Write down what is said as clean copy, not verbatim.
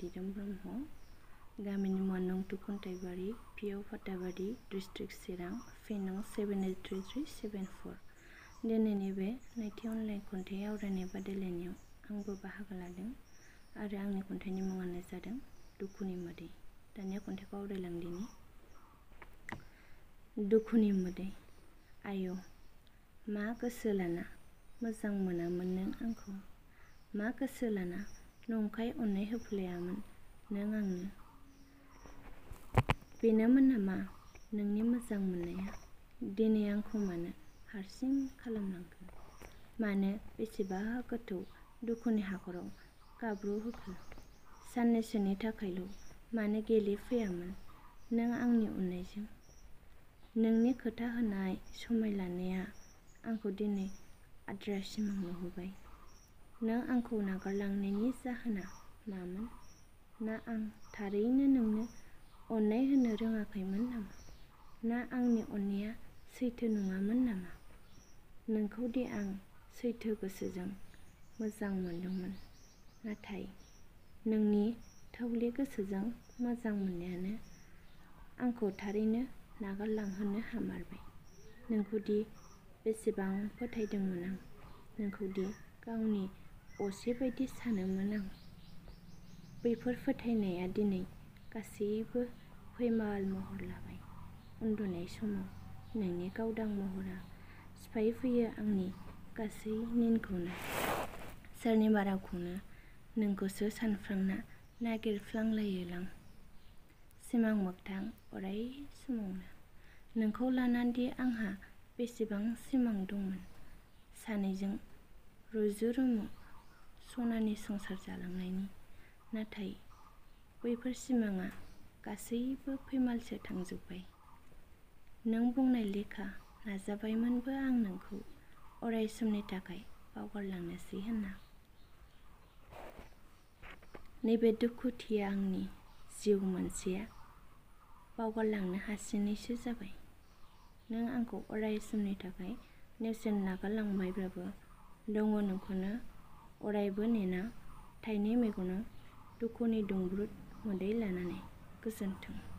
दिदोम ब्रह्म, गामिनि मुङा नंतु खुन्थाइबारि, पिअ फाथाबारि, डिस्ट्रिक्ट चिरां, पिन 783374। दिनैनि बे नैथि अनलाइन खन्थाइ आवरायनाय बादायलायनायाव आंबो बाहागो लादों आरो आंनि खन्थाइनि मुङानो जादों दुखुनि मोदै। दानिया खन्थाइखौ आवरायलांदिनि। दुखुनि मोदै। आय' मा गोसो लाना मोजां मोनामोन नों आंखौ, मा गोसो लाना नंखाय अननाय होफ्लेयामोन नों आंनो। बेनोमोन नामा नोंनि मोजां मोननाया, दिनै आंखौ मानो हारसिं खालामलांखो, मानो बेसेबा गोथौ दुखुनि हाखराव गाब्र'होखो, साननैसोनि थाखायल' मानो गेलेफैयामोन नों आंनि अननायजों। नोंनि खोथा होनाय समाय लानाया आंखौ दिनै आद्रा सिमां नुहोबाय। नों आंखौ नागारलांनायनि जाहोना मामोन, ना आं थारैनो नोंनो अननाय होनो रोङाखैमोन नामा, ना आंनि अननाया सैथो नङामोन नामा। नोंखौ दि आं सैथो गोसोजों मोजां मोनदोंमोन, नाथाय नोंनि थौले गोसोजों मोजां मोननायानो आंखौ थारैनो नागारलांहोनो हामारबाय। नोंखौदि बेसेबां फोथायदोंमोन आं, नोंखौदि गावनि असे बायदि सानोमोन आं, बैफोर फोथायनाया दिनै गासैबो फैमाल महर लाबाय। उन्दुनाय समाव नोंनि गावदां महरा सिफायफैयो आंनि गासै निनखौनो, सोरनिबा रावखौनो नोंखौसो सानफ्लांना नागिरफ्लांलायोलां। सिमां मोगथां अराय समावनो नोंखौ लानानदि आंहा बेसेबां सिमां दंमोन, सानैजों रुजु रुमु सनानि संसार जालांनायनि, नाथाय बैफोर सिमाङा गासैबो फैमालसो थांजोब्बाय। नों बुंनाय लेखा नाजाबायमोनबो आं नोंखौ अराय समनि थाखाय बावगारलांनोसै होनना। नैबे दुखुथिया आंनि जिउ मोनसेया बावगारलांनो हासिनैसो जाबाय। नों आंखौ अराय समनि थाखाय नेवसिनो नागारलांबायब्लाबो दङ नोंखौनो अरायबो नेना, थाइनै मेगनाव दुखुनि दुंब्रुद मोदै लानानै। गोजोन्थों।